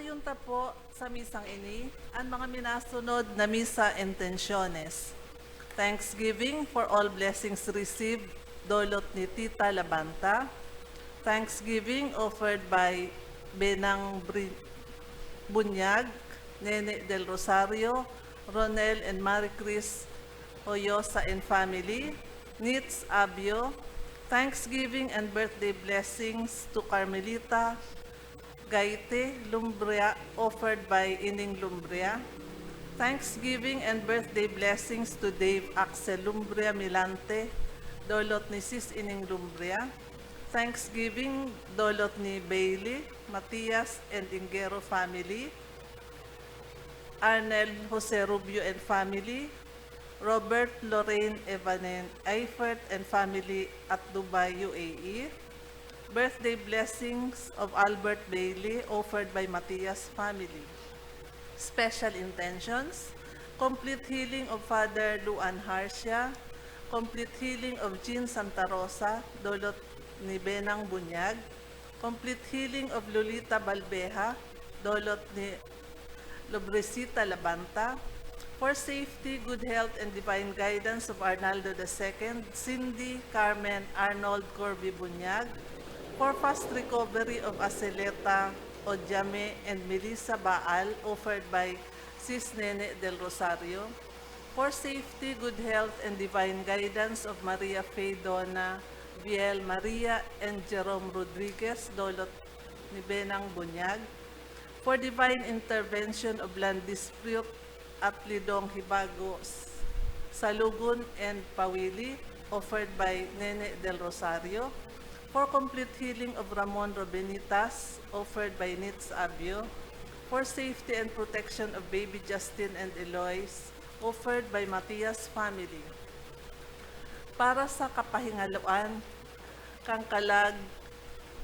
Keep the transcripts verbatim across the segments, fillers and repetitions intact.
Yun ta po sa misang ini, ang mga minasunod na misa intenciones. Thanksgiving for all blessings received, dolot ni Tita Labanta. Thanksgiving offered by Benang Bri-, Bunyag, Nene del Rosario, Ronel and Marie Chris Hoyosa and family, Nits Abio. Thanksgiving and birthday blessings to Carmelita Gaite Lumbria, offered by Ining Lumbria. Thanksgiving and birthday blessings to Dave Axel Lumbria Milante, dolot ni Sis Ining Lumbria. Thanksgiving, dolot ni Bailey, Matias, and Ingero family. Arnel Jose Rubio and family. Robert Lorraine Evanen Eifert and family at Dubai, U A E. Birthday blessings of Albert Bailey offered by Matias family. Special intentions, complete healing of Father Luan Harcia, complete healing of Jean Santa Rosa, dolot ni Benang Bunyag, complete healing of Lolita Balbeja, dolot ni Lobrecita Labanta, for safety, good health, and divine guidance of Arnaldo the second, Cindy, Carmen, Arnold, Corby Bunyag, for fast recovery of Aceleta, Odiame, and Melissa Baal, offered by Sis Nene del Rosario, for safety, good health, and divine guidance of Maria Faye, Donna, Viel, Maria, and Jerome Rodriguez, dolot ni Benang Bunyag, for divine intervention of land dispute at Lidong Hibago, Salugon, and Pawili, offered by Nene del Rosario, for complete healing of Ramon Robenitas, offered by Nits Abio, for safety and protection of baby Justin and Eloise, offered by Matias family. Para sa kapahingaloan kan kalag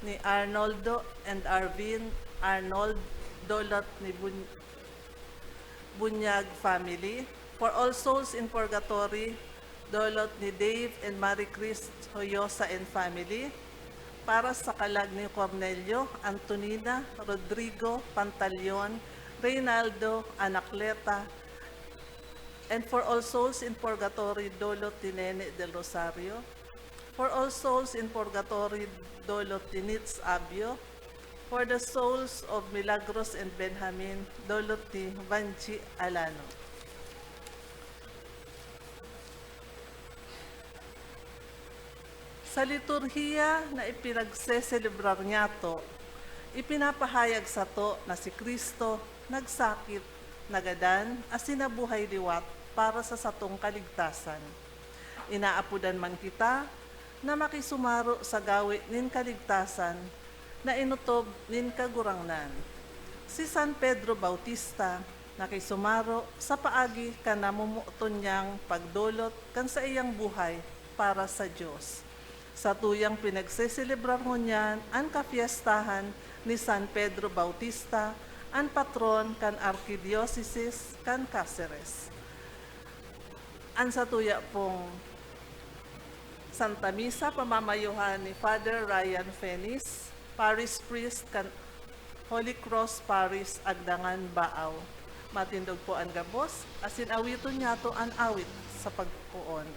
ni Arnoldo and Arvin Arnold, dolot ni Bun-, Bunyag family. For all souls in purgatory, dolot ni Dave and Marie Chris Hoyosa and family. Para sa kalag ni Cornelio, Antonina, Rodrigo, Pantaleon, Reynaldo, Anacleta, and for all souls in purgatory, dolot ni Nene del Rosario. For all souls in purgatory, dolot ni Nits Abio. For the souls of Milagros and Benjamin, dolot ni Vanchi Alano. Sa liturhiya na ipinagseselebrar niyato, ipinapahayag sato na si Cristo nagsakit, nagadan, asin nabuhay liwat para sa satong kaligtasan. Inaapodan man kita na makisumaro sa gawe nin kaligtasan na inotob nin Kagurangnan. Si San Pedro Bautista nakisumaro sa paagi kan namomoton niyang pagdolot kan saiyang buhay para sa Dios. Satuyang pinagseselebrar ngunyan an kapyestahan ni San Pedro Bautista, an patron kan Arkidiosesis kan Caceres. An satuya pong Santa Misa, pamamayohan ni Father Ryan Fenis, Parish Priest kan Holy Cross Parish, Agdangan, Baao. Matindog po an gabos, asin awiton niyato an awit sa pagpoon.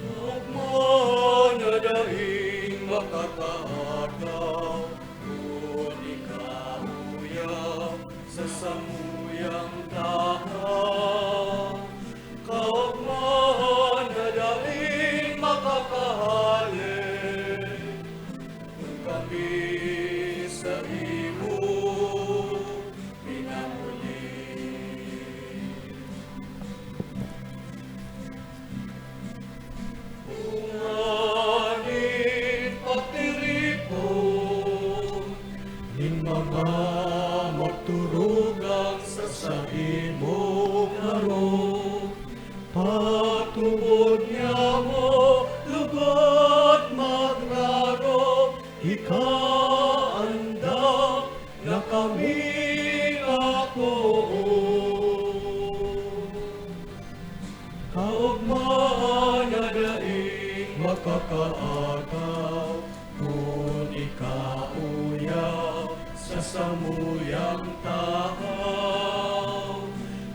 Tugmo na daing makakaadal, kun ikaw uya sa samuya. kakaagaw, kun ika uya sa samuyang tahaw,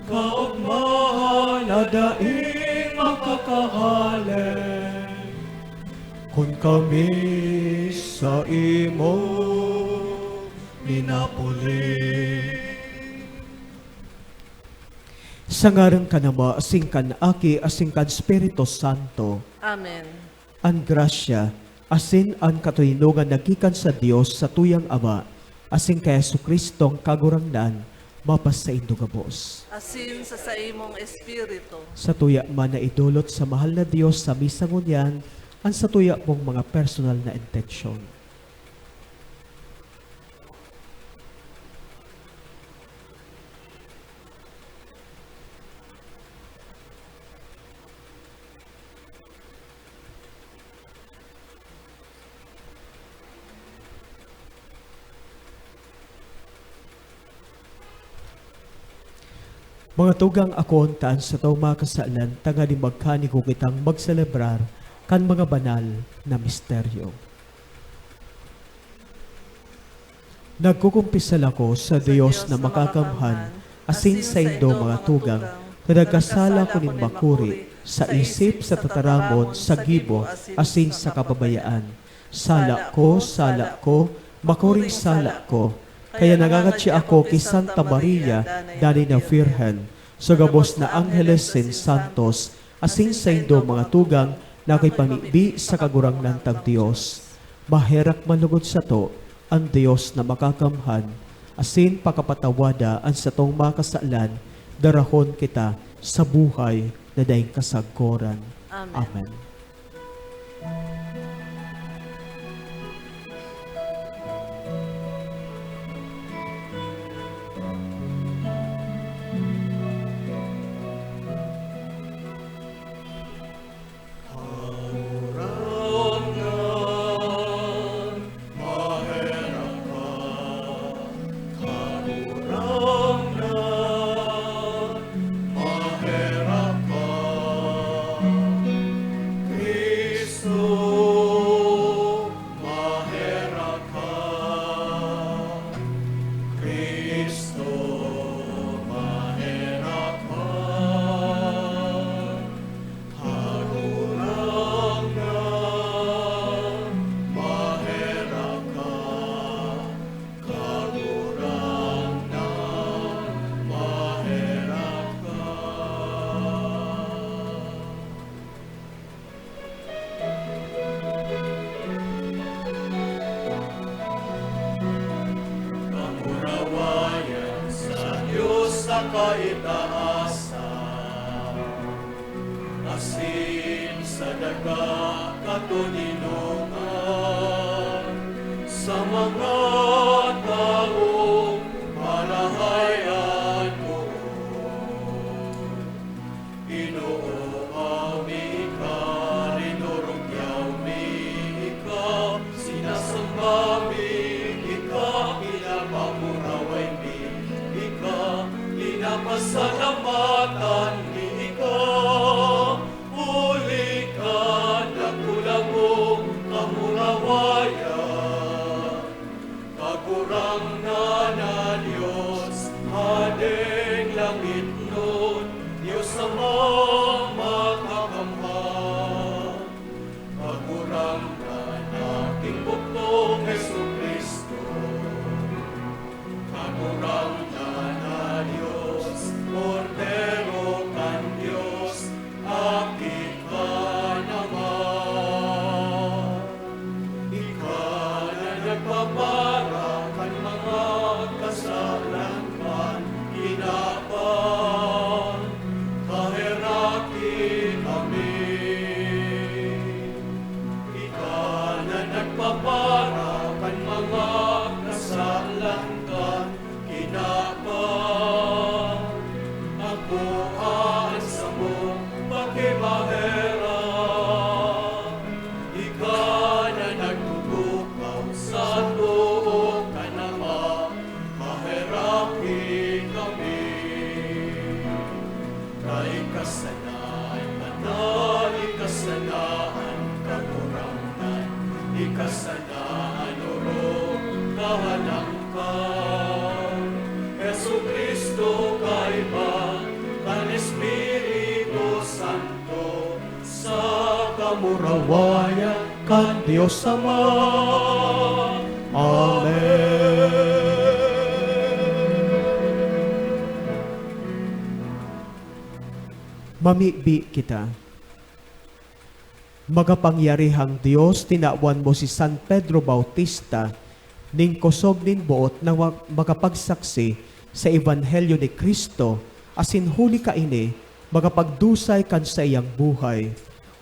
kaogmahan na daing makakahale, kun kami saimo minapuli. Sa ngaran kan Ama, asin kan Aki, asin kan Espiritu Santo. Amen. An grasya asin an katoninongan na gikan sa Dios satuyang Ama asin ki Jesu-Cristong Kagurangnan mapasaindo gabos. Asin sa saimong espiritu. Satuya man na idolot sa mahal na Dios sa misa ngunyan an satuya pong mga personal na intensyon. Mga tugang, akoon ta an satong mga kasalan tanganing magkanigo kitang magselebrar kan mga banal na misteryo. Nagkukumpisal ako sa Dios na makakamhan, asin saindo, mga tugang, na nagkasala ako nin makuri sa isip, sa tataramon, sa gibo, asin sa kababayaan. Sala ko, sala ko, makuring sala ko. Kaya nangangatsi ako ki Santa Maria, danay na Birhen, sa gabos na angheles asin santos, asin saindo, mga tugang, na akoy pamibi sa Kagurangnan tang Dios. Maherak man logod sato an Dios na makakamhan, asin pakapatawada an satong mga kasalan, darahon kita sa buhay na daing kasagkoran. Amen. Amen. Kagurangnan, maherak ka. Kagurangnan, maherak ka. Cristo, maherak ka. Cristo, maherak ka. Kagurangnan, maherak ka. Kagurangnan, maherak ka. Kamurawayan sa Dios sa kaitaasan, asin sa daga katoninongan sa mga tawong marahay an poon. Ginoo, mayo mi ika, rinurugyaw mi ika, sinasamba mi ika, pinapamuraway mi ika, pinapasalamatan mi ika, huli kan dakula mong kamurawayan. Kagurangnan na Dios, Hadeng langitnon, Dios Amang makakamhan. Kagurangnan na Ginggotong Jesu-Cristo. Kagurangnan na Dios, Kordero kan Dios, Aki kan Ama. Ika na nagpapara kan mga kasalan kan kinaban, kaheraki kami. Ika na nagpapara kan mga kasalan kan kinaban, akoa an samong pakimaherak. Ika na nagtutukaw sa too kan Ama, maheraki kami. Ika sana an banal, ika sana an kabuhi. Ika sana an orog, kahalang ka, Jesu-Cristo, kaiba kan Espiritu Santo, sa kamurawayan kan Dios Ama. Amen. Mamibi kita. Makapangyarihang Dios, tinawan mo si San Pedro Bautista nin kosog nin boot na mag-, makapagsaksi sa ebanghelyo ni Cristo, asin huli kaini, makapagdusay kan saiyang buhay.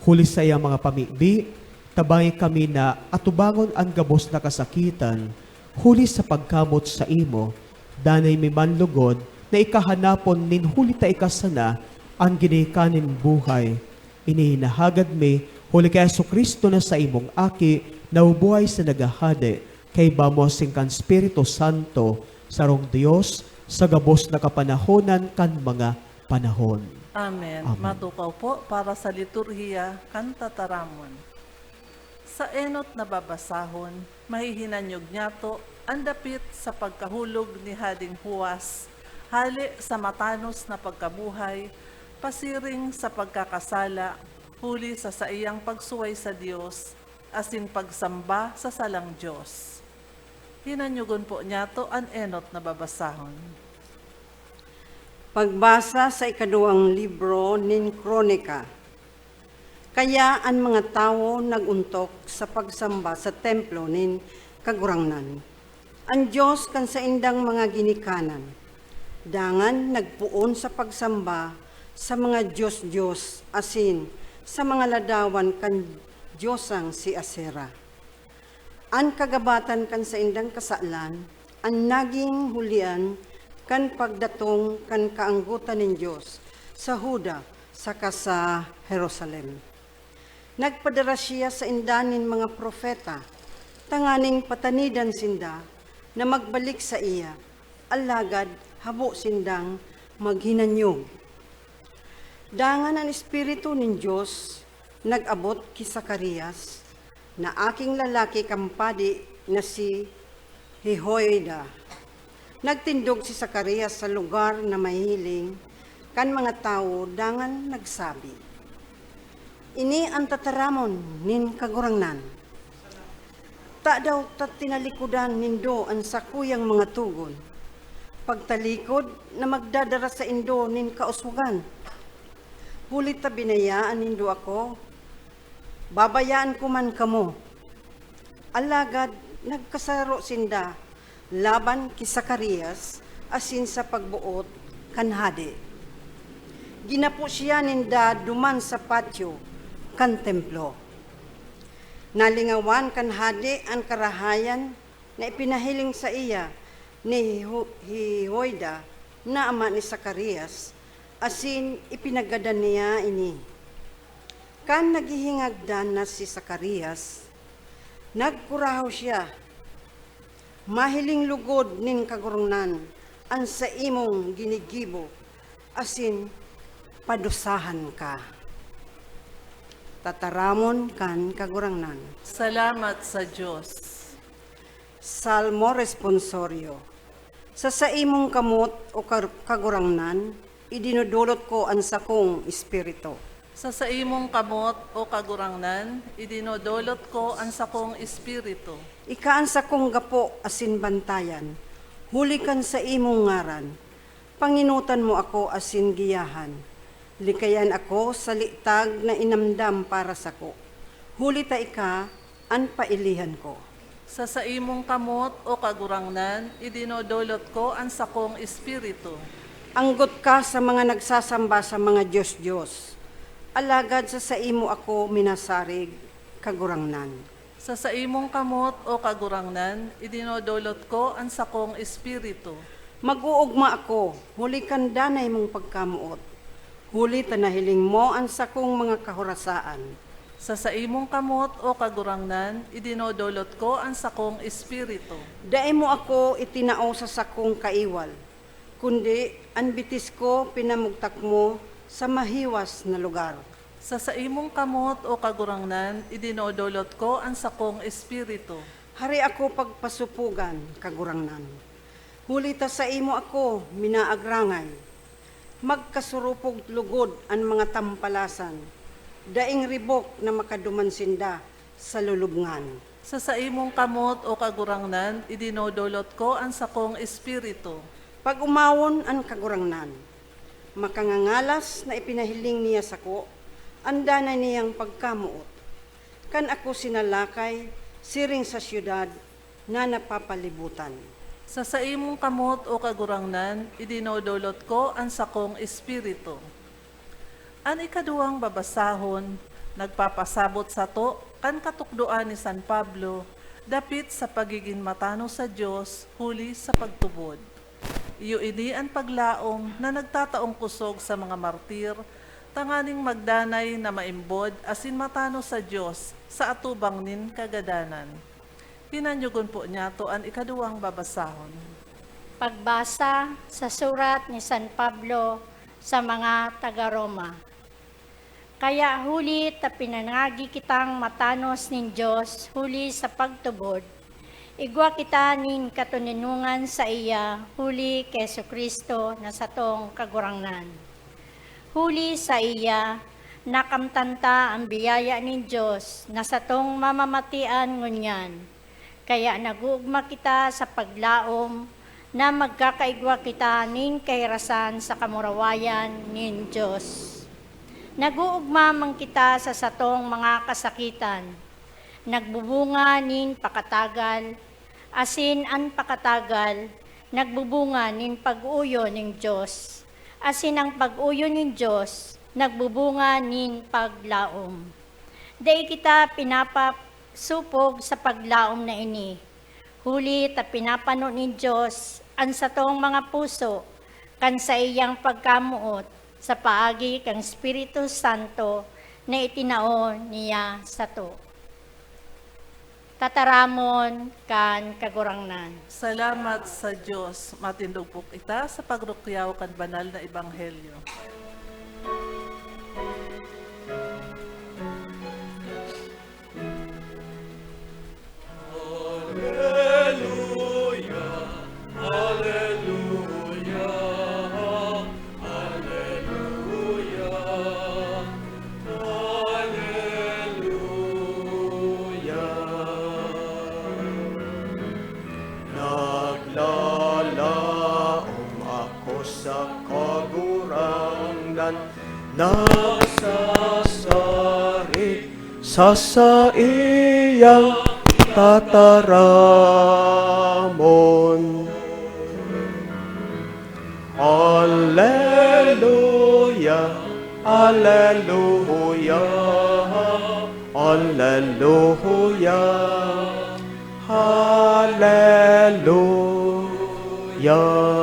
Huli sa iyang mga pamibi, tabangi kami na atubangon an gabos na kasakitan, huli sa pagkamot saimo, danay mi man lugod na ikahanapon nin huli ta ika sana an ginikanan nin buhay. Ini hinahagad mi huli ki Jesu-Cristo na saimong Aki, nabubuhay sa naghahade, kaiba mo asin kan Espiritu Santo, sarong Dios, sa gabos na kapanahonan kan mga panahon. Amen. Amen. Matukaw po para sa liturhiya kan tataramon. Sa enot na babasahon, mahihinanyog niyato an dapit sa pagkahulog ni Hading Joas, hale sa matanos na pagkabuhay, pasiring sa pagkakasala, huli sa saiyang pagsuway sa Dios, asin pagsamba sa salang Dios. Hinanyogon po niyato an enot na babasahon. Pagbasa sa ikaduwang libro nin Kronika. Kaya an mga tawo nag-ontok sa pagsamba sa templo nin Kagurangnan, an Dios kan saindang mga ginikanan. Dangan nagpoon sa pagsamba sa mga dios-dios asin sa mga ladawan kan diosang si Asera. An kagabatan kan saindang kasalan an nagin hulian kan pagdatong kan kaanggotan nin Dios sa Juda saka sa Jerusalem. Nagpadara siya sainda nin mga propeta tanganing patanidan sinda na magbalik saiya, alagad habo sindang maghinanyog. Dangan an Espiritu nin Dios nag-abot ki Zacarias, na aking lalaki kan padi na si Jehoiada. Nagtindog si Zacarias sa lugar na mahihiling kan mga tawo dangan nagsabi, "Ini an tataramon nin Kagurangnan." Tadaw ta tinalikodan nindo an sakuyang mga togon? Pagtalikod na magdadara saindo nin kaoswagan. Huli ta binayaan nindo ako, babayaan ko man kamo. Alagad nagkasaro sinda laban ki Zacarias asin sa pagboot kan hade. Ginapo siya ninda duman sa patyo kan templo. Nalingawan kan hade an karahayan na ipinahiling saiya ni Jeho-, Jehoiada na ama ni Zacarias, asin ipinagadan niya ini. Kan naghihingagdan na si Zacarias, nagkurahaw siya, "Mahiling logod nin Kagurangnan an saimong ginigibo, asin padusahan ka." Tataramon kan Kagurangnan. Salamat sa Dios. Salmo Responsorio. Sa saimong kamot, O Kar-, Kagurangnan, idinodolot ko an sakong espiritu. Sa saimong kamot, O Kagurangnan, idinodolot ko an sakong espiritu. Ika an sakong gapo asin bantayan, huli kan saimong ngaran. Pangenotan mo ako asin giyahan. Likayan ako sa litag na inamdam para sako, huli ta ika an pailihan ko. Sa saimong kamot, O Kagurangnan, idinodolot ko an sakong espiritu. Anggot ka sa mga nagsasamba sa mga dios-dios, alagad sa saimo ako minasarig, Kagurangnan. Sa saimong kamot, O Kagurangnan, idinodolot ko an sakong espiritu. Mag-oogma ako, huli kan danay mong pagkamoot, huli ta nahiling mo an sakong mga kahorasaan. Sa saimong kamot, O Kagurangnan, idinodolot ko an sakong espiritu. Dai mo ako itinao sa sakong kaiwal, kundi an bitis ko pinamugtak mo sa mahiwas na lugar. Sa saimong kamot, O Kagurangnan, idinodolot ko an sakong espiritu. Hari ako pagpasupogan, Kagurangnan. Huli ta saimo ako minaagrangay. Magkasurupog lugod an mga tampalasan, daing ribok na makaduman sinda sa lulubngan. Sa saimong kamot, O Kagurangnan, idinodolot ko an sakong espiritu. Pag-omawon an Kagurangnan, makangangalas na ipinahiling niya sako an danay niyang pagkamoot. Kan ako sinalakay siring sa syudad na napapalibutan. Sa saimong kamot, O Kagurangnan, idinodolot ko an sakong espiritu. An ikaduwang babasahon nagpapasabot sato kan katukdoan ni San Pablo dapit sa pagigin matanos sa Dios huli sa pagtubod. Iyo ini an paglaom na nagtataong kusog sa mga martir, tanganing magdanay na maimbod asin matanos sa Dios sa atubang nin kagadanan. Hinanyogon po niyato an ikaduwang babasahon. Pagbasa sa surat ni San Pablo sa mga taga-Roma. Kaya huli ta pinangagi kitang matanos nin Dios huli sa pagtubod, igwa kita nin katoninongan saiya huli ki Jesu-Cristo na satong Kagurangnan. Huli saiya, nakamtan ta an biyaya nin Dios na satong mamamatian ngunyan. Kaya nag-oogma kita sa paglaom na magkakaigwa kita nin kahirasan sa kamurawayan nin Dios. Nag-oogma man kita sa satong mga kasakitan. Nagbubunga nin pakatagal, asin an pakatagal nagbubunga nin pag-oyon nin Dios, asin an pag-oyon nin Dios nagbubunga nin paglaom. Dai kita pinapasupog sa paglaom na ini, huli ta pinapano nin Dios an satong mga puso kan saiyang pagkamoot sa paagi kan Espiritu Santo na itinao niya sato. Tataramon kan Kagurangnan. Salamat sa Dios. Matindog po kita sa pagrukyaw kan banal na ebanghelyo. Aleluya, aleluya, aleluya, aleluya. Naglalaom ako sa Kagurangnan, nasasarig sa saiyang tataramon. Aleluya, aleluya, aleluya, aleluya. Aleluya,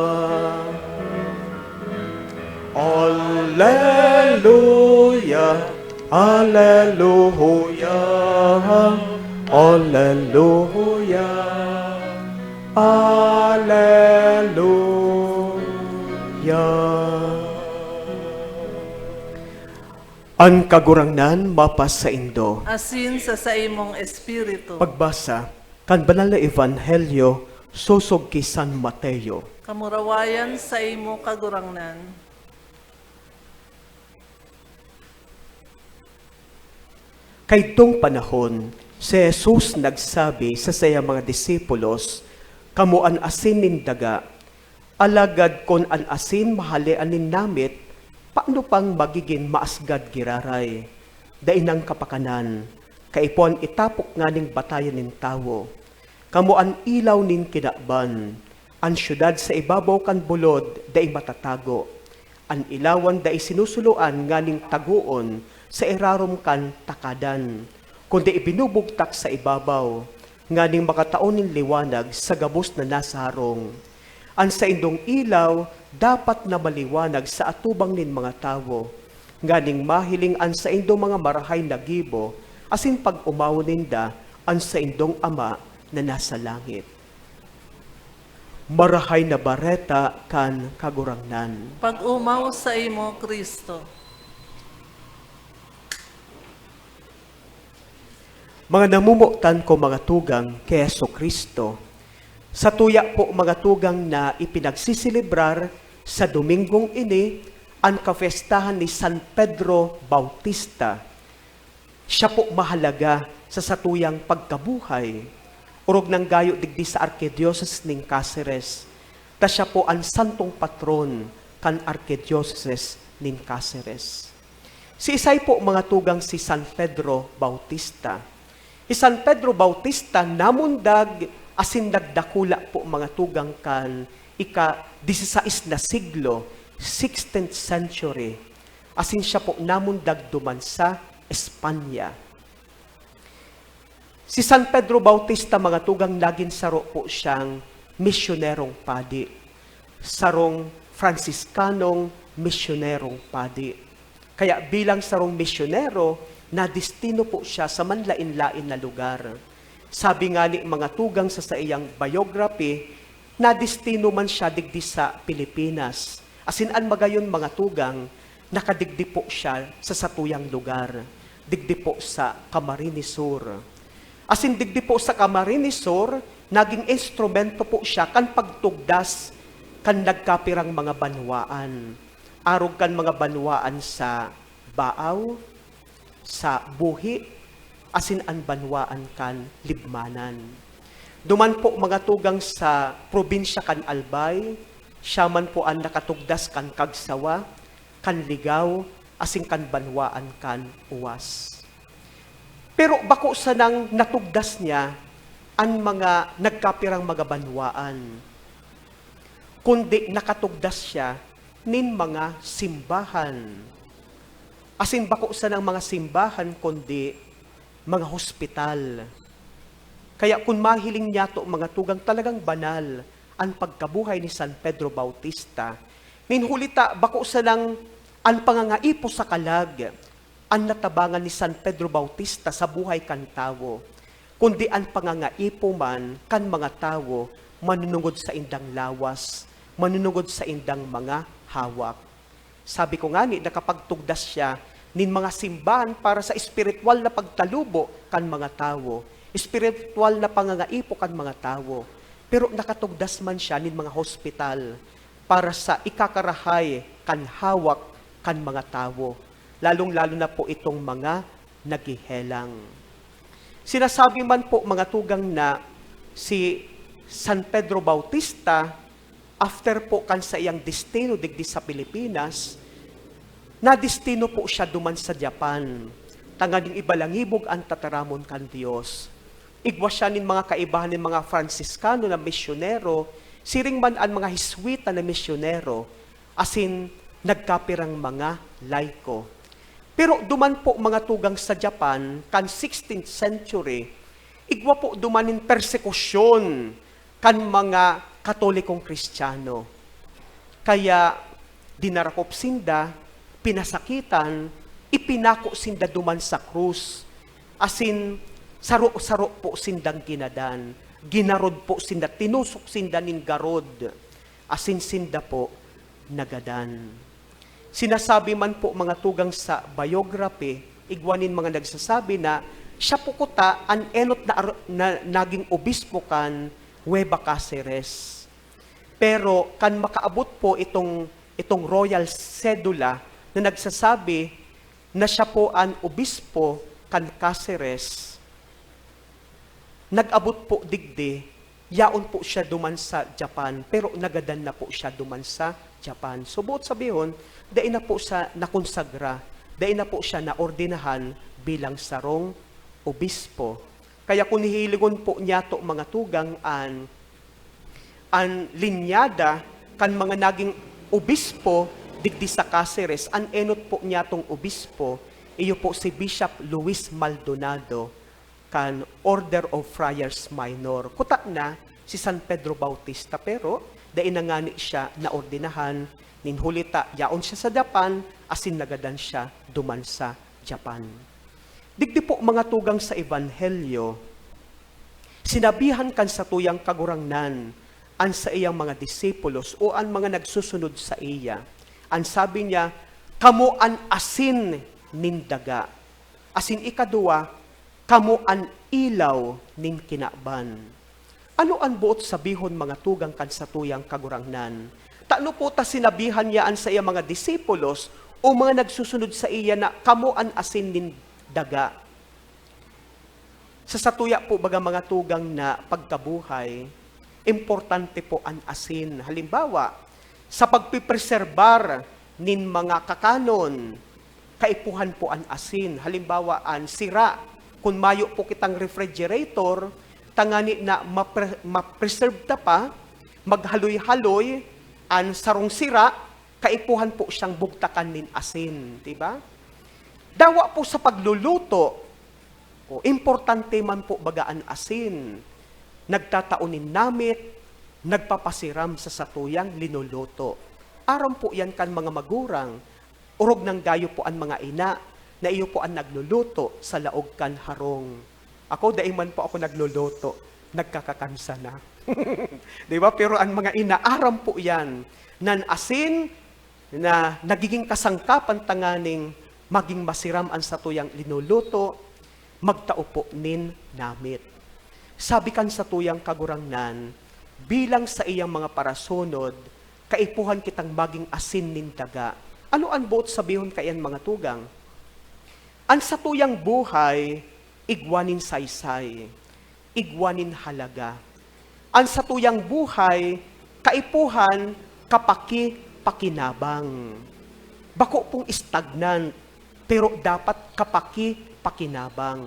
aleluya, aleluya, aleluya. An Kagurangnan mapasaindo. Asin sa saimong espiritu. Pagbasa kan Banal na Ebanghelyo sosog ki San Mateo. Kamurawayan saimo, Kagurangnan. Kaidtong panahon, si Jesus nagsabi sa saiyang mga disipulos, "Kamo an asin nin daga. Alagad kun an asin mahalean nin namit, paano pang magigin maasgad giraray? Dai nang kapakanan, kaipuhan itapok nganing batayan nin tawo. Kamo an ilaw nin kinaban. An syudad sa ibabaw kan bulod dai matatago. An ilawan dai sinusuloan nganing tagoon sa irarom kan takadan, kundi ibinubugtak sa ibabaw, nganing makatao nin liwanag sa gabos na nasa harong. An saindong ilaw dapat na maliwanag sa atubang nin mga tawo, nganing mahiling an saindong mga marahay na gibo, asin pag-omawon ninda an saindong Ama na nasa langit." Marahay na Bareta kan Kagurangnan. Pag-omaw saimo, Cristo. Mga namomotan ko, mga tugang, ki Jesu-Cristo, satuya po, mga tugang, na ipinagsiselebrar sa Domingong ini an kapyestahan ni San Pedro Bautista. Siya po mahalaga sa satuyang pagkabuhay, orog nanggayo digdi sa Arkidiocese nin Caceres, ta siya po an santong patron kan Arkidiocese nin Caceres. Siisay po, mga tugang, si San Pedro Bautista? Si San Pedro Bautista namundag asin nagdakula po, mga tugang, kan ika-disisais na siglo, sixteenth century, asin siya po namundag duman sa Espanya. Si San Pedro Bautista, mga tugang, nagin saro po siyang misyonerong padi, sarong Franciscanong misyonerong padi. Kaya bilang sarong misyonero, nadestino po siya sa manlaen-laen na lugar. Sabi nga ni, mga tugang, sa saiyang biography, nadestino man siya digdi sa Pilipinas. Asin an magayon, mga tugang, nakadigdi po siya sa satuyang lugar, digdi po sa Camarines Sur. Asin digdi po sa Camarines Sur, naging instrumento po siya kan pagtugdas kan nagkapirang mga banwaan, arog kan mga banwaan sa Baao, sa Buhi, asin an banwaan kan Libmanan. Duman po, mga tugang, sa probinsya kan Albay, siya man po an nakatugdas kan Cagsawa, kan Ligao, asin kan banwaan kan Uwas. Pero bako sanang natugdas niya an mga nagkapirang mga banwaan, kundi nakatugdas siya nin mga simbahan. Asin bako sanang mga simbahan, kundi mga hospital. Kaya kun mahiling niyato, mga tugang, talagang banal an pagkabuhay ni San Pedro Bautista. Nin huli ta, bako sanang an pangangaipo sa kalag an natabangan ni San Pedro Bautista sa buhay kan tawo, kundi an pangangaipo man kan mga tawo manunungod saindang lawas, manunungod saindang mga hawak. Sabi ko ngani, nakapagtugdas siya nin mga simbahan para sa espiritual na pagtalubo kan mga tawo, espiritual na pangangaipo kan mga tawo. Pero nakatugdas man siya nin mga hospital para sa ikakarahay kan hawak kan mga tawo, lalong-lalo na po itong mga naghehelang. Sinasabi man po, mga tugang, na si San Pedro Bautista, after po kan saiyang destino digdi sa Pilipinas, nadestino po siya duman sa Japan, tanganing ibalangibog an tataramon kan Dios. Igwa siya nin mga kaibahan nin mga Fransiskano na misyonero, siring man an mga Heswita na misyonero, asin nagkapirang mga laiko. Pero duman po, mga tugang, sa Japan, kan sixteenth century, igwa po duman nin persekusyon kan mga Katolikong Kristiyano. Kaya dinarakop sinda, pinasakitan, ipinako sinda duman sa krus, asin saro-saro po sindang ginadan. Ginarod po sinda, tinusok sinda nin garod, asin sinda po nagadan. Sinasabi man po, mga tugang, sa biography, igwa nin mga nagsasabi na siya po kuta an enot na ar-, na naging obispo kan Nueva Caceres. Pero kan makaabot po itong, itong royal cedula na nagsasabi na siya po an obispo kan Caceres, nag-abot po digdi, yaon po siya duman sa Japan, pero nagadan na po siya duman sa Japan. So, boot sabihon, dai na po siya nakonsagra, dai na po siya naordenahan bilang sarong obispo. Kaya kun hihilingon po niyato, mga tugang, an, an linyada kan mga naging obispo digdi sa Caceres, an enot po niyatong obispo, iyo po si Bishop Luis Maldonado kan Order of Friars Minor. Kuta na si San Pedro Bautista, pero dai na ngani siya naordenahan. Nin huli ta, yaon siya sa Japan, asin nagadan siya duman sa Japan. Digdi po, mga tugang, sa Ebanghelyo, sinabihan kan satuyang Kagurangnan an saiyang mga disipulos o an mga nagsusunod saiya. An sabi niya, "Kamo an asin nin daga." Asin ikaduwa, "Kamo an ilaw nin kinaban." Ano an boot sabihon, mga tugang, kan satuyang Kagurangnan? Tano po ta sinabihan niya an saiyang mga disipulos o mga nagsusunod saiya na, "Kamo an asin nin daga"? Sa satuya po, baga, mga tugang, na pagkabuhay, importante po an asin. Halimbawa, sa pagpipreserbar nin mga kakanon, kaipuhan po an asin. Halimbawa, an sira. Kun mayo po kitang refrigerator, tangani na mapre-, ma-preserve ta pa, maghaloy-haloy an sarong sira, kaipuhan po siyang bugtakan nin asin, di ba? Dawa po sa pagluluto, o, importante man po baga an asin. Nagtatao nin namit, nagpapasiram sa satuyang linuluto. Aram po yan kan mga magurang. Orog nang gayo po an mga ina na iyo po an nagluluto sa laog kan harong. Ako, dai man po ako nagluluto, nagkakakansa na. Di ba? Pero an mga ina, aram po yan, nan asin na nagiging kasangkapan tanganing maging masiram an satuyang linuluto, magtao po nin namit. Sabi kan satuyang Kagurangnan, bilang saiyang mga parasunod, kaipuhan kitang maging asin nin daga. Ano an boot sabihon kaiyan, mga tugang? An satuyang buhay, igwa nin saysay, igwa nin halaga. An satuyang buhay, kaipuhan, kapaki-pakinabang. Bako pong stagnant, pero dapat kapaki-pakinabang.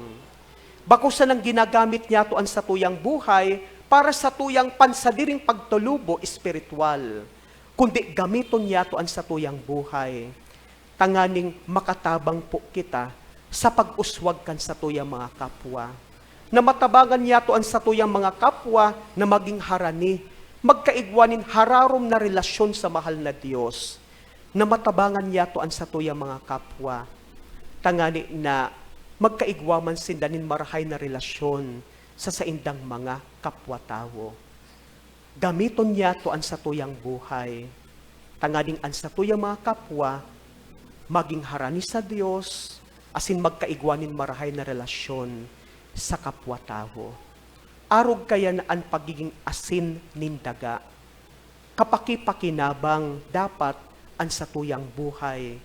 Bako sanang ginagamit niyato an satuyang buhay para satuyang pansadiring pagtulubo espiritual, kundi gamiton niyato an satuyang buhay tanganing makatabang po kita sa pag-uswag kan satuyang mga kapwa. Na matabangan niyato an satuyang mga kapwa na maging harani, magkaigwa nin hararom na relasyon sa mahal na Dios. Na matabangan niyato an satuyang mga kapwa, tangani na magkaigwa man sinda nin marahay na relasyon sa saindang mga kapwa-tawo. Gamiton niyato an satuyang buhay, tanganing an satuyang mga kapwa maging harani sa Dios asin magkaigwa nin marahay na relasyon sa kapwa-tawo. Arog kaya na an pagiging asin nin daga. Kapaki-pakinabang dapat an satuyang buhay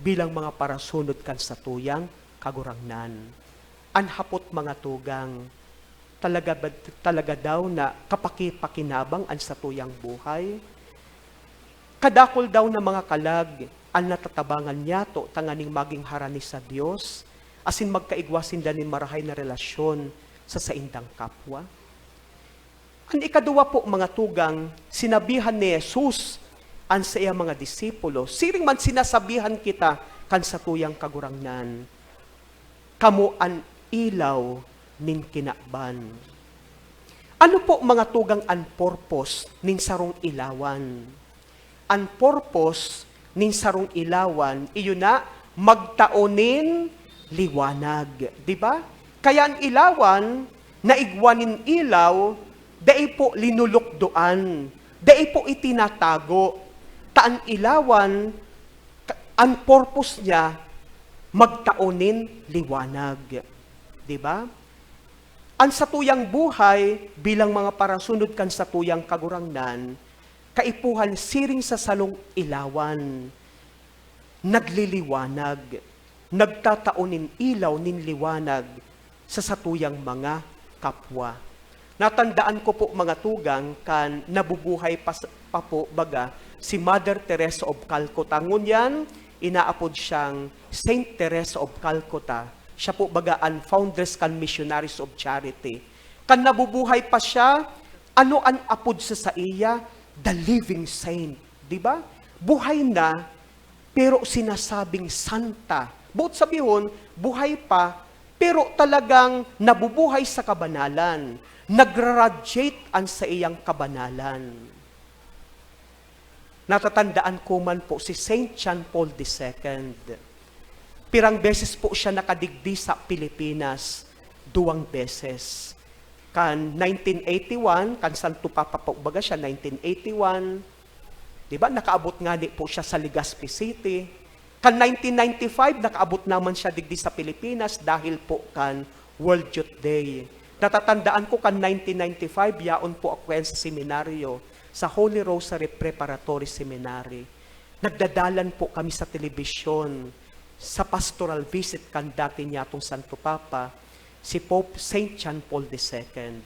bilang mga parasunod kan satuyang Kagurangnan. An hapot, mga tugang, talaga ba, talaga daw na kapaki-pakinabang an satuyang buhay? Kadakul daw na mga kalag an natatabangan niyato tanganing maging harani sa Dios, asin magkaigwa sinda nin marahay na relasyon sa saindang kapwa? An ikaduwa po, mga tugang, sinabihan ni Jesus an saiyang mga disipulo, siring man sinasabihan kita kan satuyang Kagurangnan, "Kamo an ilaw nin kinaban." Ano po, mga tugang, an purpose nin sarong ilawan? An purpose nin sarong ilawan, iyo na, magtao nin liwanag, di ba? Kaya an ilawan, na igwa nin ilaw, dai po linulukdoan, dai po itinatago. Ta an ilawan, ka-, an purpose niya, magtao nin liwanag. Di ba? An satuyang buhay bilang mga parasunod kan satuyang Kagurangnan, kaipuhan siring sa salong ilawan, nagliliwanag, nagtatao nin ilaw nin liwanag sa satuyang mga kapwa. Natandaan ko po, mga tugang, kan nabubuhay pa s-, pa po, baga, si Mother Teresa of Calcutta. Ngunyan, inaapod siyang Saint Teresa of Calcutta. Siya po, baga, an foundress kan Missionaries of Charity. Kan nabubuhay pa siya, ano an apod sa saiya? The living saint, di ba? Buhay na, pero sinasabing santa. Boot sabihon, buhay pa, pero talagang nabubuhay sa kabanalan. Nagra-radiate an saiyang kabanalan. Natatandaan ko man po si Saint John Paul the Second. Pirang beses po siya nakadigdi sa Pilipinas? Duwang beses. Kan nineteen eighty-one, kan Santo Papa po baga siya, nineteen eighty-one, di ba, nakaabot ngani po siya sa Legazpi City. Kan nineteen ninety-five, nakaabot naman siya digdi sa Pilipinas dahil po kan World Youth Day. Natatandaan ko kan nineteen ninety-five, yaon po ako kayan sa seminaryo, sa Holy Rosary Preparatory Seminary. Nagdadalan po kami sa telebisyon sa pastoral visit kan dati niyatong Santo Papa, si Pope Saint John Paul the Second.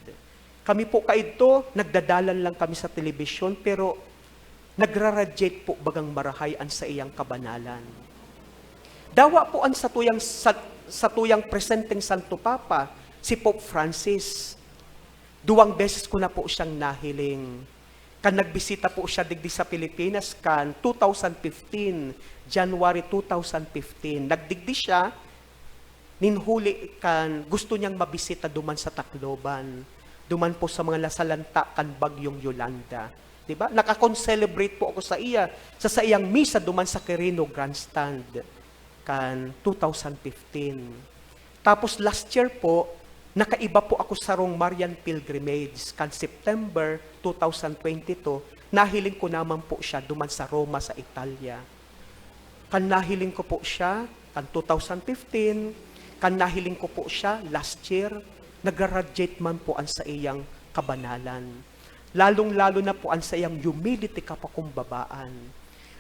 Kami po kaidto, nagdadalan lang kami sa telebisyon, pero nagraradiate po bagang marahay an saiyang kabanalan. Dawa po an satuyang, sa, satuyang presenteng Santo Papa, si Pope Francis. Duwang beses ko na po siyang nahiling. Kan nagbisita po siya digdi sa Pilipinas kan two thousand fifteen, January two thousand fifteen. Nagdigdi siya, nin huli kan gusto niyang mabisita duman sa Tacloban, duman po sa mga nasalanta kan Bagyong Yolanda. Di ba? Naka-concelebrate po ako sa iya, sa saiyang misa duman sa Quirino Grandstand kan two thousand fifteen. Tapos last year po, nakaiba po ako sa sarong Marian Pilgrimage kan September two thousand twenty-two, nahiling ko naman po siya duman sa Roma sa Italia. Kan nahiling ko po siya kan two thousand fifteen, kan nahiling ko po siya last year, nagraradiate man po an saiyang kabanalan. Lalong-lalo na po an saiyang humility, kapakumbabaan.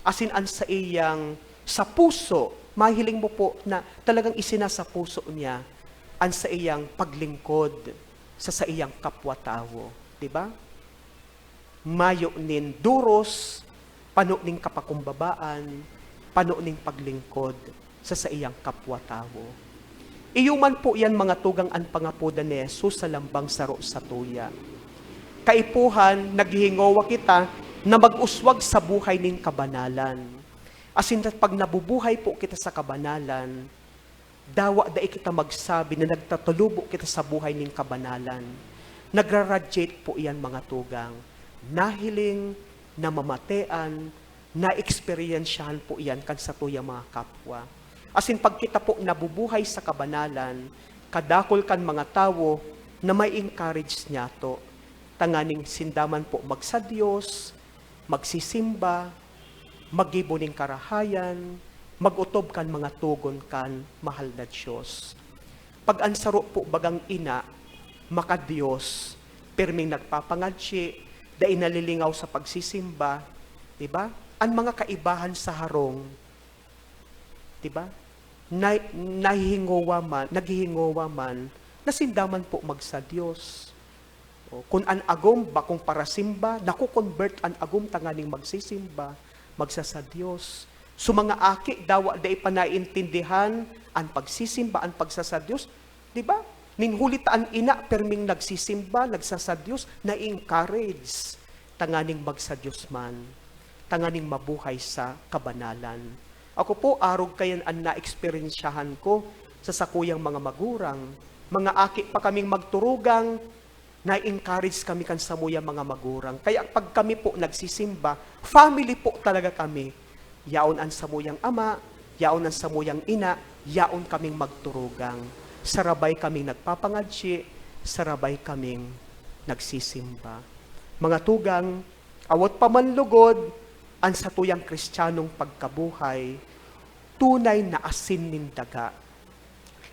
Asin an saiyang sa puso, mahiling mo po na talagang isinasa puso niya an saiyang paglingkod sa saiyang kapwa-tawo, di ba? Mayo nin duros, pano nin kapakumbabaan, pano nin paglingkod sa saiyang kapwa-tawo. Iyo man po iyan, mga tugang, an pangapodan ni Jesus sa lambang saro satuya. Kaipuhan, naghihingowa kita na mag-uswag sa buhay nin kabanalan. Asin pag nabubuhay po kita sa kabanalan, dawa dai kita magsabi na nagtatalubo kita sa buhay nin kabanalan. Nagraradiate po iyan, mga tugang. Nahiling, namamatean, naeksperyensyahan po iyan kan satuyang mga kapwa. Asin pag kita po nabubuhay sa kabanalan, kadakul kan mga tawo na may encourage niyato, tanganing sinda man po magsa-Dios, magsisimba, maggibo nin karahayan, mag-otob kan mga togon kan mahal na Dios. Pag an saro po bagang ina, maka-Dios, pirming nagpapangadyi, dai nalilingaw sa pagsisimba, di ba? An mga kaibahan sa harong, di ba? Na, nahihingowa man, naghihingowa man, na sinda man po magsa-Dios. O, kun an agom bakong parasimba, nako-convert an agom tanganing magsisimba, magsasa-Dios. So, mga aki, dawa dai pa naiintindihan an pagsisimba, an pagsasa-Dios. Di ba? Nin huli ta an ina, perming nagsisimba, nagsasa-Dios, nai-encourage tanganing magsa-Dios man, tanganing mabuhay sa kabanalan. Ako po, arog kayan an naeksperyensyahan ko sa sakuyang mga magurang. Mga aki pa kaming magturugang, na-encourage kami kan samuyang mga magurang. Kaya pag kami po nagsisimba, family po talaga kami. Yaon an samuyang ama, yaon an samuyang ina, yaon kaming magturugang. Sarabay kaming nagpapangadyi, sarabay kaming nagsisimba. Mga tugang, awot pa man lugod an satuyang Kristiyanong pagkabuhay, tunay na asin nin daga.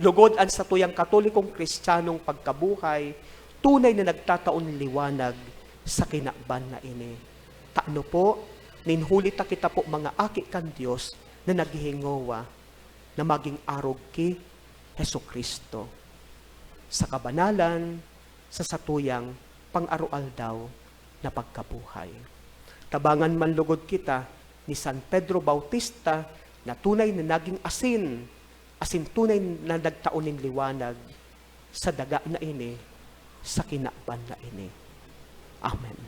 Lugod an satuyang Katolikong Kristiyanong pagkabuhay, tunay na nagtatao nin liwanag sa kinaban na ini. Tano po, nin huli ta kita po mga aki kan Dios na naghihingowa na magin arog ki Jesu-Cristo sa kabanalan, sa satuyang pang-aroaldaw na pagkabuhay. Tabangan man lugod kita ni San Pedro Bautista na tunay na nagin asin, asin tunay na nagtao nin liwanag sa daga na ini, sa kinaban na ini. Amen.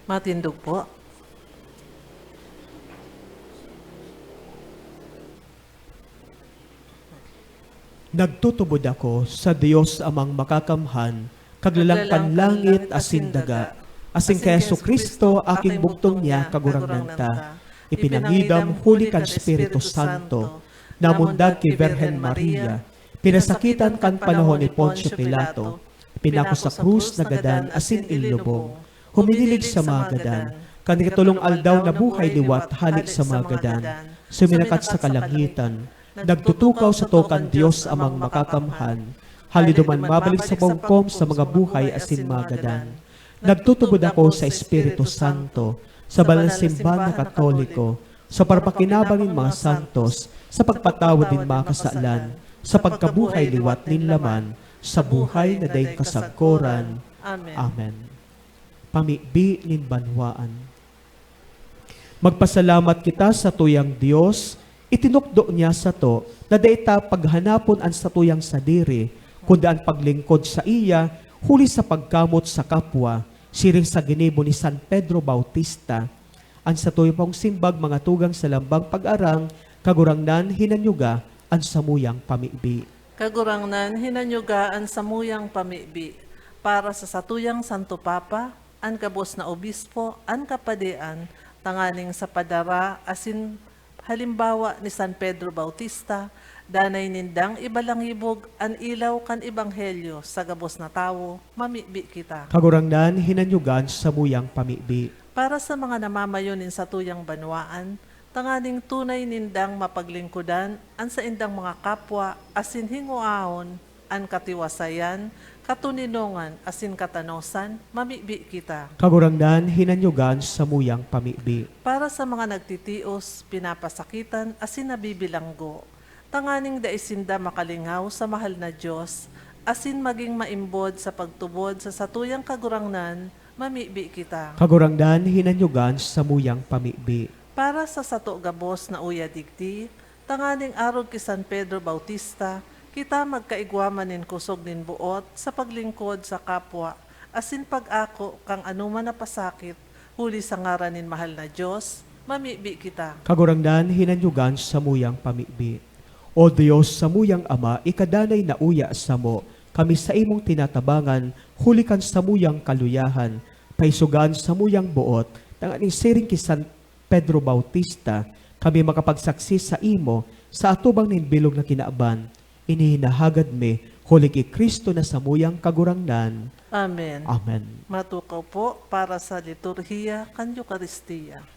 Matindog po. Nagtutubod ako sa Dios Amang Makakamhan, Kaglalang kan langit asin daga, asin kay Jesu-Cristo, aking bugtong niya, Kagurangnan ta, ipinangidam huli kan Espiritu Santo, namundag ki Birhen Maria, pinasakitan kan panahon ni Poncio Pilato, pinako sa krus, nagadan asin inlubong. Huminilig sa mga gadan, kan ikatolong aldaw nabuhay liwat hale sa mga gadan, suminakat sa kalangitan, Nagtutukaw sato kan Dios Amang Makakamhan, hali duman mabalik sa paghukom sa mga buhay asin mga gadan. Nagtutubod ako sa Espiritu Santo, sa banal na simbahan na Katoliko, sa parapakinabang nin mga santos, sa pagpatawad nin mga kasalan, sa pagkabuhay liwat nin laman, sa buhay na daing kasagkoran. Amen. Amen. Pamibi nin banwaan. Magpasalamat kita sa tuyang Dios, itinukdo niya sato na dai ta paghanapon an satuyang sadiri, kundi an paglingkod saiya huli sa pagkamot sa kapwa, siring sa ginibo ni San Pedro Bautista. An satuya pong simbag, mga tugang, sa lambang pag-arang, Kagurangnan, hinanyuga an samuyang pamibi. Kagurangnan, hinanyuga an samuyang pamibi. Para sa satuyang Santo Papa, an gabos na obispo, an kapadian, tanganing sa padara asin halimbawa ni San Pedro Bautista, danay nindang ibalangibog an ilaw kan ebanghelyo sa gabos na tawo, mamibi kita. Kagurangnan, hinanyuga an samuyang pamibi. Para sa mga namamayo nin satuyang banwaan, tanganing tunay nindang mapaglingkodan an saindang mga kapwa asin hingoahon an katiwasayan, katoninongan, asin katanosan, mamibi kita. Kagurangnan, hinanyuga an samuyang pamibi. Para sa mga nagtitios, pinapasakitan, asin nabibilanggo, tanganing dai sinda makalingaw sa mahal na Dios, asin magin maimbod sa pagtubod sa satuyang Kagurangnan, mamibi kita. Kagurangnan, hinanyuga an samuyang pamibi. Para sa sato gabos na uya digdi, tanganing arog ki San Pedro Bautista, kita magkaigwa man nin kosog nin boot sa paglingkod sa kapwa, asin pag-ako kan anoman na pasakit, huli sa ngaran nin mahal na Dios, mamibi kita. Kagurangnan, hinanyuga an samuyang pamibi. O Dios, samuyang Ama, ika danay na uya samo, kami saimong tinatabangan, huli kan samuyang kaluyahan, paisoga an samuyang boot, tanganing siring ki San Pedro Bautista, kami makapagsaksi saimo sa atubang nin bilog na kinaban. Ini hinahagad mi huli ki Cristo na samuyang Kagurangnan. Amen. Amen. Matukaw po para sa liturhiya kan Eukaristia.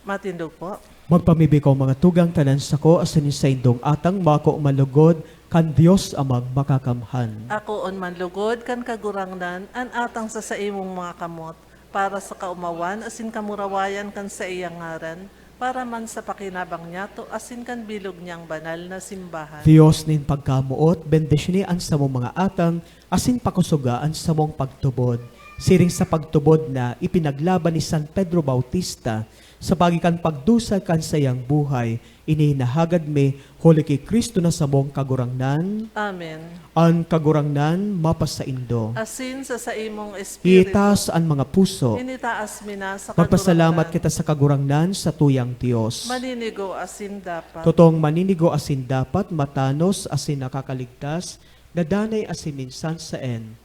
Matindog po. Magpamibi ko, mga tugang, tanan sako asin nin saindong atang mako manlugod kan Dios Amang Makakamhan. Akoon manlugod kan Kagurangnan an atang sa saimong mga kamot, para sa kaomawan asin kamurawayan kan saiyang ngaran, para man sa pakinabang niyato asin kan bilog niyang banal na simbahan. Dios nin pagkamoot, bendisyoni an samong mga atang, asin pakosoga an samong pagtubod. Siring sa pagtubod na ipinaglaban ni San Pedro Bautista, Sa pagi kan pagdusa kan saiyang buhay, ini hinahagad mi, huli ki Cristo na samong Kagurangnan. Amen. An Kagurangnan mapasaindo. Asin sa saimong espiritu. Iitaas an mga puso. Initaas mi na sa Magpasalamat Kagurangnan. Kita sa Kagurangnan, sa tuyang Dios. Maninigo asin dapat. Totong maninigo asin dapat, matanos asin nakakaligtas, na danay asin minsan saen.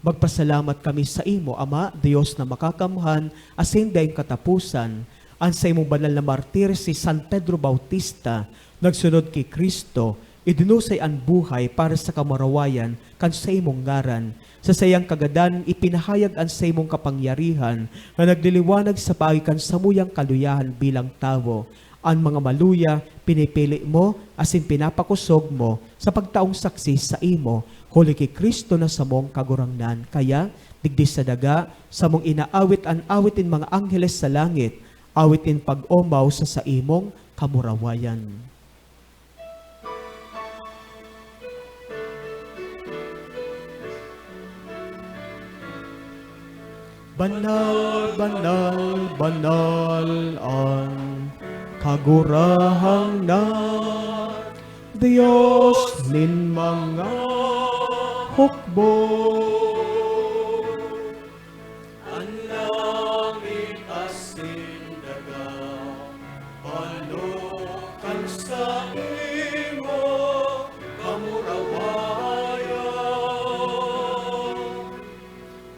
Magpasalamat kami saimo, Ama, Dios na makakamhan asin daing kataposan. An saimong banal na martir, si San Pedro Bautista, nagsunod ki Cristo, idinusay an buhay para sa kamurawayan kan saimong ngaran. Sa saiyang kagadan, ipinahayag an saimong kapangyarihan na nagliliwanag sa pagi kan samuyang kaluyahan bilang tawo. An mga maluya, pinipili mo asin pinapakosog mo sa pagtaong saksi saimo, huli ki Cristo na samong Kagurangnan. Kaya, digdi sa daga, samong inaawit an awit nin mga angheles sa langit, awit nin pag-omaw sa saimong kamurawayan. Banal, banal, banal an Kagurangnan, Dios nin mga hukbo. An langit asin daga, balo kan saimo kamurawayan.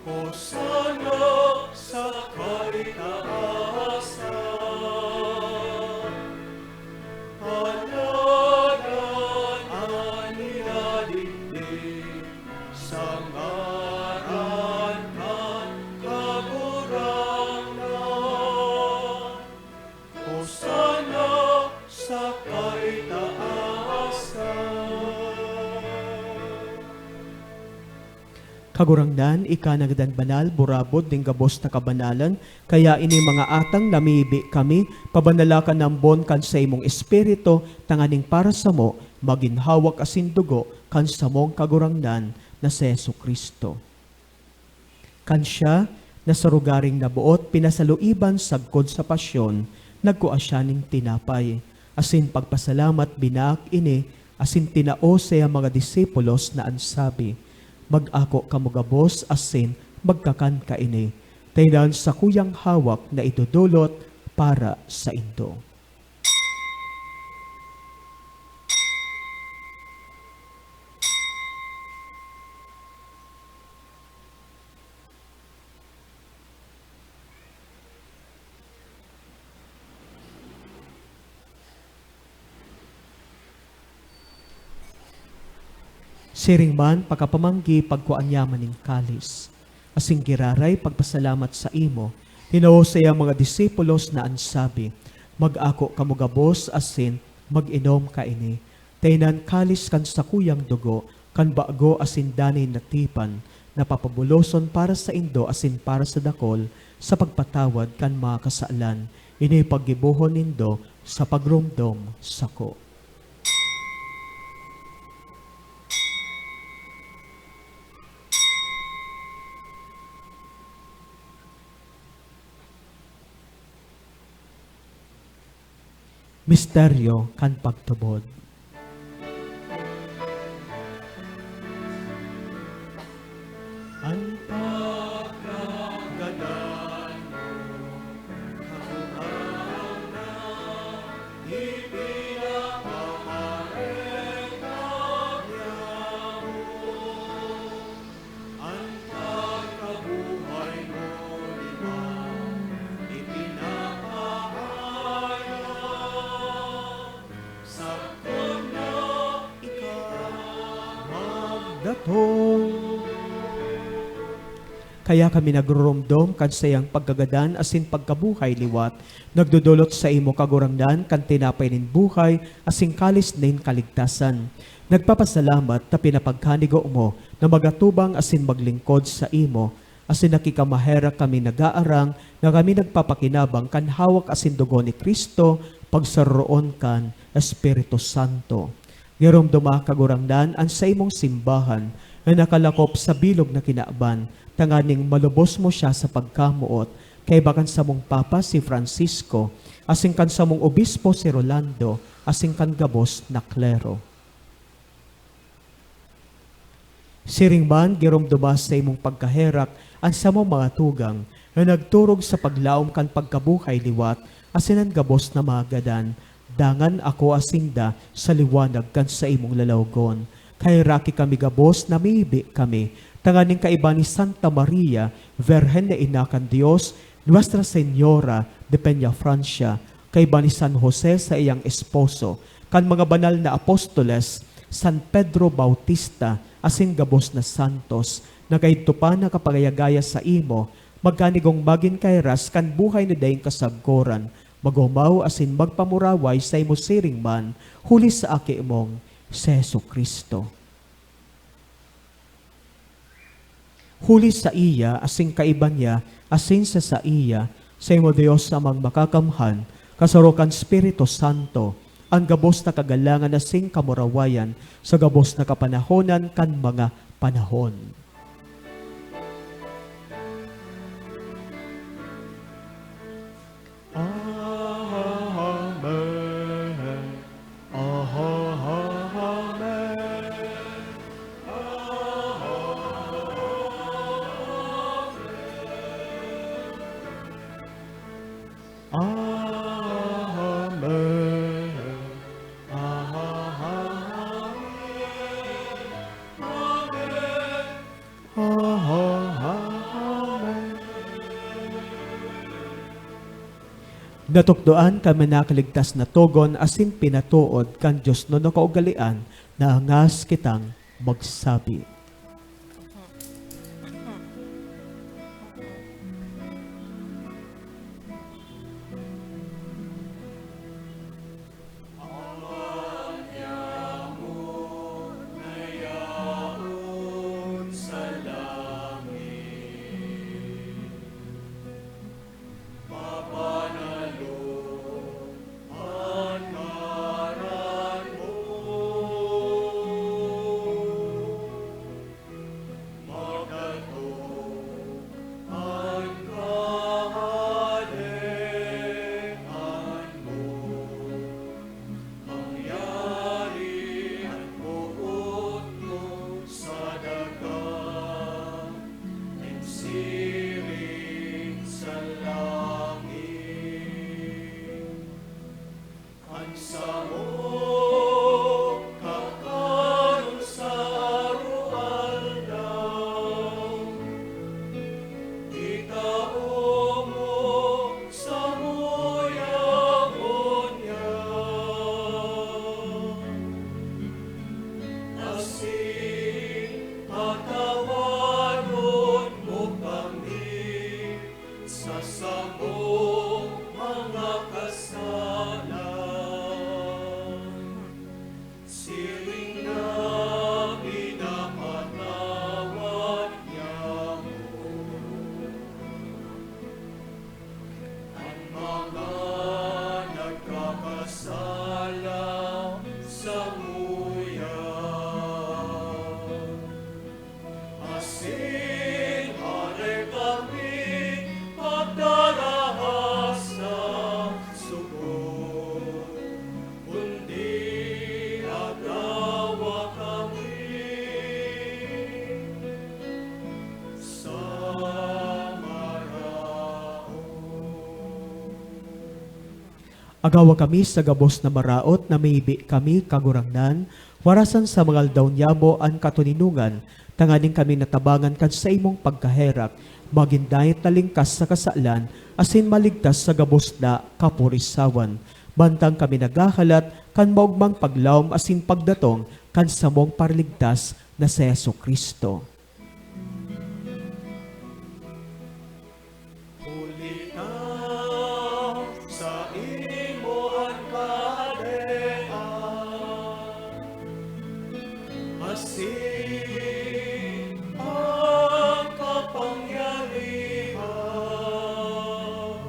Hosana sa kaitaasan. Panadan an minadigdi sa ngaran kan Kagurangnan. Hosana sa kaitaasan. Kagurangnan, ika nagadan banal, burabod nin gabos na kabanalan, kaya ini mga atang namibi kami, pabanala ka nambon kan saimong Espiritu, tanganing para samo, magin hawak asin dugo kan samong Kagurangnan na si Jesu-Cristo. Kan siya, na sa rogaring naboot, pinasaluiban sagkod sa pasyon, nagkua siya nin tinapay, asin pagpasalamat, binaak ini, asin tinao sa iyang mga disipulos na an sabi, "Mag-ako kamo gabos asin magkakan kaini. Ta ini an sakuyang hawak na idodolot para saindo." Siring man, pakapamanggi, pagkua niya man nin kalis, asin giraray pagpasalamat saimo, tinao sa iyang mga disipulos na an sabi, "Mag-ako kamo gabos asin mag-inom kaini. Ta ini an kalis kan sakuyang dugo kan bago asin danay na tipan, na papabuloson para saindo asin para sa dakol sa pagpatawad kan mga kasalan. Ini paggibohon nindo sa pagromdom sako." Misteryo kan pagtubod. An pagkagadan mo, Kagurangnan, ipinapamareka niamo. An pagkabuhay mo liwat ipinapahayag, sagkod na ika magdatong. Kaya kami nagroromdom kan saiyang pagkagadan asin pagkabuhay liwat, nagdodolot saimo, Kagurangnan, kan tinapay nin buhay asin kalis nin kaligtasan. Nagpapasalamat ta pinapagkanigo mo na magatubang asin maglingkod saimo, asin nakikamaherak kami nag-aarang na kami nagpapakinabang kan hawak asin dugo ni Cristo, pagsaroroon kan Espiritu Santo. Giromdoma, Kagurangnan, an saimong simbahan na nakalakop sa bilog na kinaban, tanganing malubos mo siya sa pagkamoot, kaiba kan samong Papa si Francisco, asin kan samong Obispo si Rolando, asin kan gabos na klero. Siring man, giromdoma sa imong pagkaherak an samong mga tugang na nagturog sa paglaom kan pagkabuhay liwat asin an gabos na mga gadan, dangan akoa sinda sa liwanag kan saimong lalawgon. Kaheraki kami gabos, namibi kami, tanganing kaiba ni Santa Maria, Virgen na Ina kan Dios, Nuestra Señora de Peñafrancia, kaiba ni San Jose, saiyang esposo, kan mga banal na apostoles, San Pedro Bautista, asin gabos na santos, na kaidto pa nakapagaya-gaya saimo, magkanigong magin kahiras kan buhay na daing kasagkoran, mag-omaw asin magpamuraway saimo siring man, huli sa Aki mong si Jesu-Cristo. Huli saiya, asin kaiba niya, asin sa saiya, saimo Dios Amang Makakamhan, kasaro kan Espiritu Santo, an gabos na kagalangan asin kamurawayan sa gabos na kapanahonan kan mga panahon. Amen. Amen. Amen. Amen. Amen. Natukdoan kan nakaligtas na togon asin pinatood kan diosnon na kaugalean na angas kitang magsabi. Agawa kami sa gabos na maraot na mibi kami, Kagurangnan, warasan sa mga aldaw niyamo an katoninongan, tanganing kami natabangan kan saimong pagkaherak, magin dait na lingkas sa kasalan, asin maligtas sa gabos na kapurisawan. Mantang kami naghahalat kan maogmang paglaom asin pagdatong kan samong Paraligtas na si Jesu-Cristo. Huli ta saimo an kahadean, asin an kapangyarihan,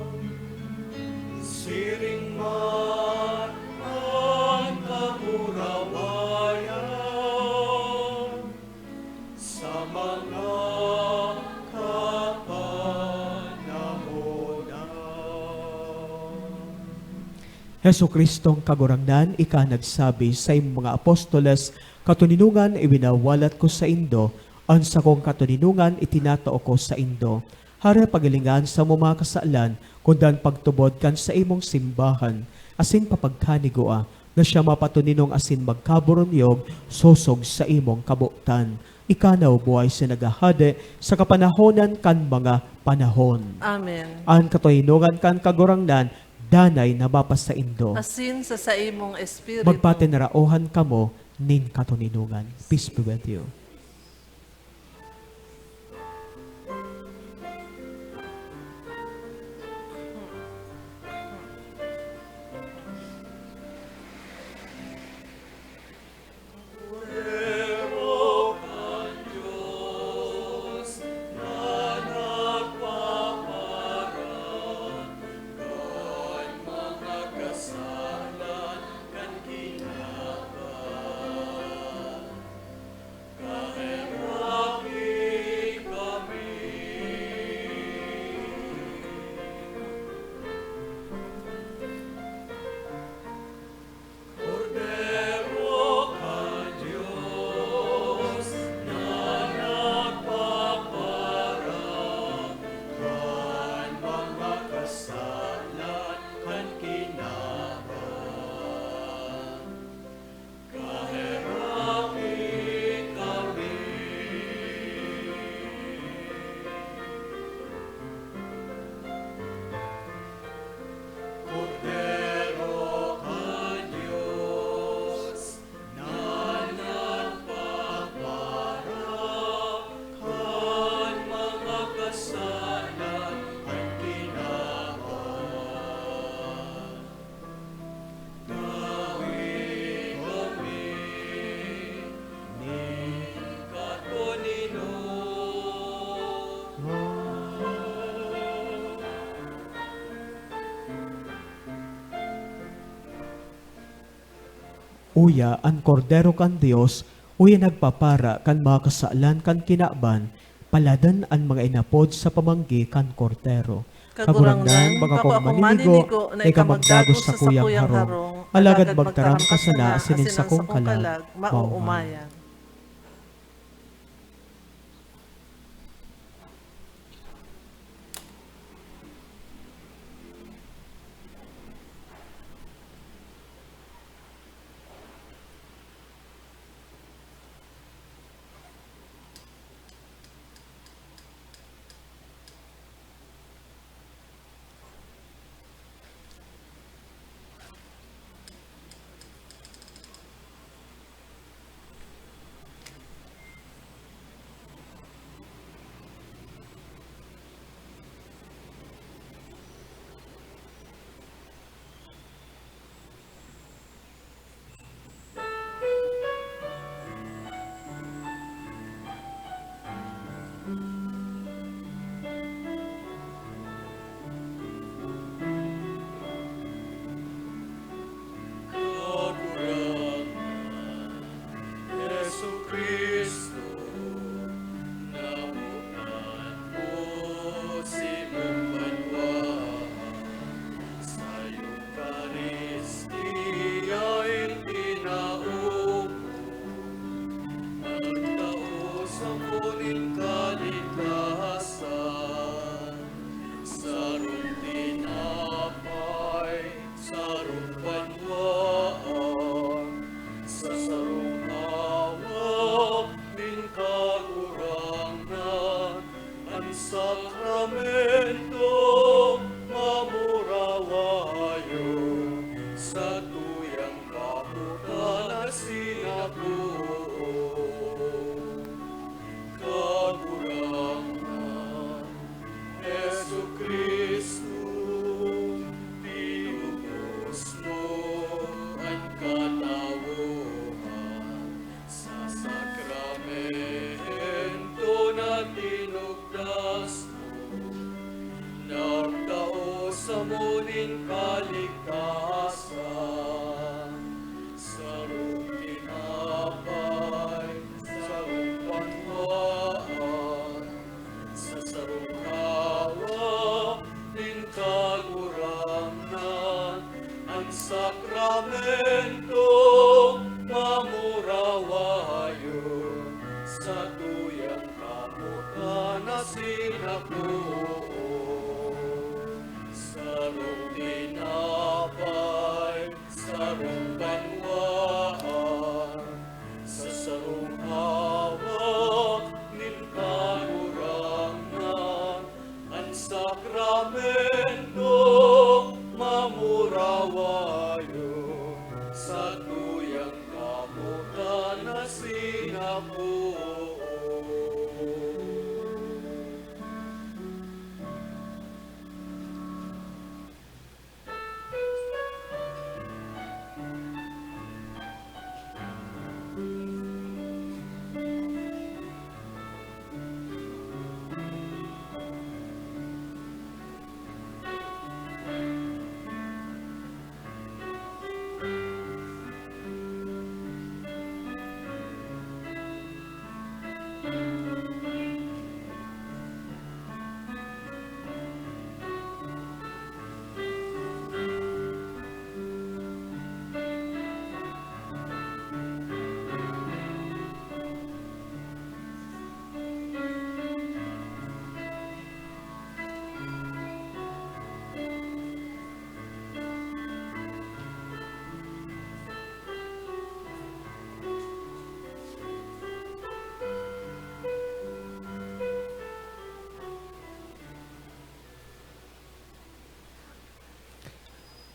siring man an kamurawayan, sa mga kapanahon. Jesu-Cristong Kagurangnan, ika nagsabi saimong mga apostoles, "Katoninongan iwinawalat ko saindo, an sakong katoninongan itinatao ko saindo." Hare, pagalingan samo mga kasalan, kundan pagtubod kan saimong simbahan, asin papagkanigua, na siya mapatoninong asin magkaburunyog sosog saimong kabotan. Ika na, O buhay sa naghahade sa kapanahonan kan mga panahon. Amen. An katoninongan kan Kagurangnan danay na mapasaindo. Asin sa saimong espiritu. Magpatinaraohan kamo nin katoninongan. Peace be with you. Uya, an Kordero kan Dios, uya nagpapara kan mga kasalan kan kinaban, paladan an mga inapod sa pamanggi kan Kordero. Kagurangnan, bako akong maninigo na ika magdagos sa kuyang harong, alagad magtaram ka sana asin an sakong kalag, maoomayan. Kagurangnan, Jesu-Cristo, namutan mo si banwaan, sa Eukaristia itinao mo, nagtao samo nin kalikasan, sarong tinapay, sarong banwaan, sa sarong hawak nin Kagurangnan, an sakramento mamurawayo, satuyang kapotan asin apoy. Kagurangnan, Jesu-Cristo, tinubos mo an katawohan sa sakramento na tinugdas mo. Satuyang kamotan asin akoon, sarong tinapay, sarong banwaan, sa sarong hawak nin Kagurangnan, an sakramento mamurawayon, satuyang kamotan asin akoon.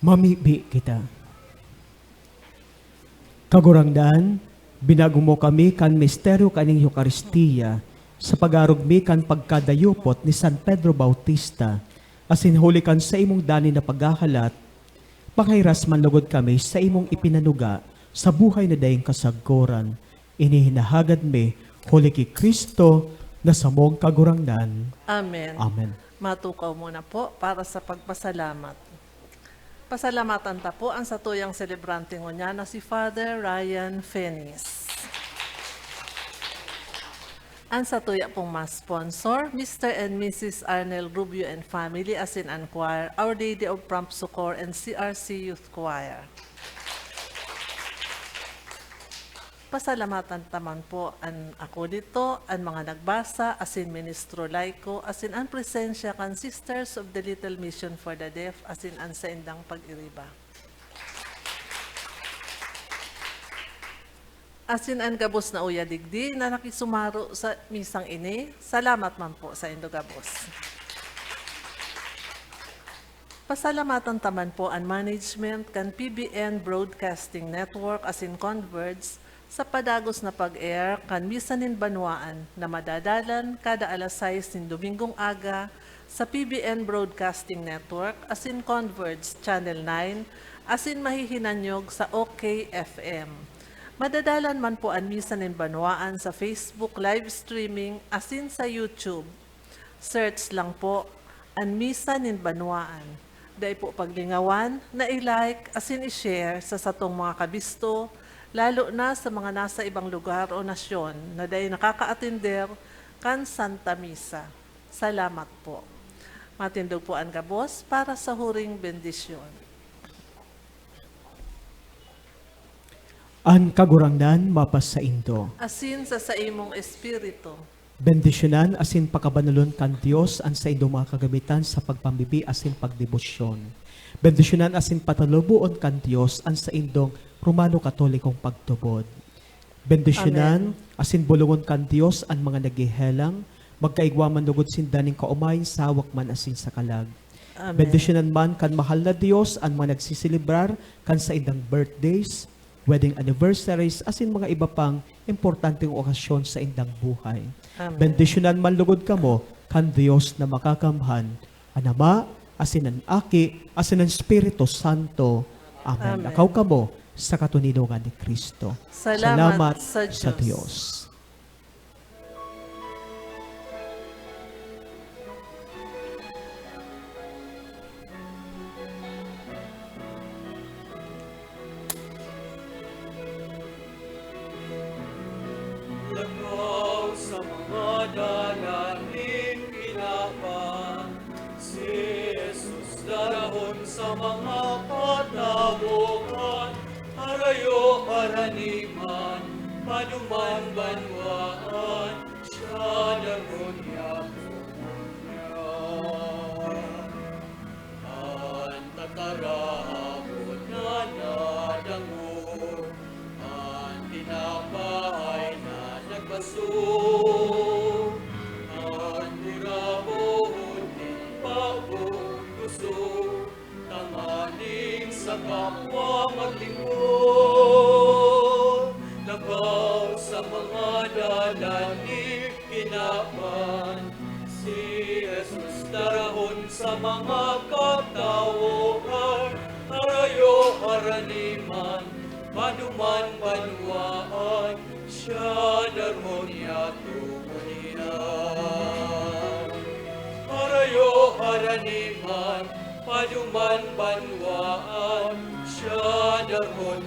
Mamibi kita. Kagurangnan, binago mo kami kan misteryo kaning Eukaristia sa pag-arog mi kan pagkadayupot ni San Pedro Bautista, asin huli kan saimong danay na paghahalat, pakahiras man lugod kami sa imong ipinanuga sa buhay na daing kasagkoran. Ini hinahagad mi huli ki Cristo na samong Kagurangnan. Amen. Amen. Matukaw muna po para sa pagpasalamat. Pasalamatan ta po an satuyang selebrante ngunyan na si Father Ryan Fenis. An satuya pong mass sponsor, Mister and Missus Arnel Rubio and family, asin an choir, Our Lady of Prompt Succor and C R C Youth Choir. Pasalamatan ta man po an akodito, an mga nagbasa, asin ministro laiko, asin an presensya kan Sisters of the Little Mission for the Deaf, asin an saindang pag-iriba. Asin an gabos na uya digdi na nakisumaro sa misang ini, salamat man po saindo gabos. Pasalamatan ta man po an management kan P B N Broadcasting Network asin Converge sa padagos na pag-air kan Misa nin Banwaan na madadalan kada alas sais nin Domingong aga sa P B N Broadcasting Network asin Converge Channel nine asin mahihinanyog sa OK F M. Madadalan man po an Misa nin Banwaan sa Facebook live streaming asin sa YouTube. Search lang po an Misa nin Banwaan. Dai po paglingawan na i-like asin i-share sa satong mga kabisto, lalo na sa mga nasa ibang lugar o nasyon na dai nakakaatender kan Santa Misa. Salamat po. Matindog po an gabos para sa huring bendisyon. An Kagurangnan mapasaindo. Asin sa saimong espiritu. Bendisyonan asin pakabanalon kan Dios an saindong mga kagamitan sa pagpamibi asin pagdebosyon. Bendisyonan asin pataluboon kan Dios an saindong Romano-Katolikong pagtubod. Bendisyonan Amen. asin bolongon kan Dios an mga naghehelang, magkaigwa man lugod sinda nin kaomayan sa hawak man asin sa kalag. Amen. Bendisyonan man kan mahal na Dios an mga nagseselebrar kan saindang birthdays, wedding anniversaries, asin mga iba pang importanteng okasyon sa indang buhay. Amen. Bendisyonan man lugod kamo kan Dios na makakamhan, an Ama, asin an Aki, asin an Espiritu Santo. Amen. Amen. Lakaw kamo sa katoninongan ni Cristo. Salamat Salamat sa sa Diyos. Diyos. Lakaw sa mga dalan nin kinaban, si Jesus dadahon sa mga katawohan, harayo, haraniman, Paduman banwaan, siya darhon niya. An tataramon na nadangog, an tinapay na nagbasog, an gurabo ni pagbubuso, tanganing sa kapwa maglingkod. Lakaw sa mga dalan ni kinaban, si Jesus darahon sa mga katawohan. Harayo harani man, paduman banwaan, siya darhon niya tugon niya. Harayo harani man, paduman banwaan, siya darhon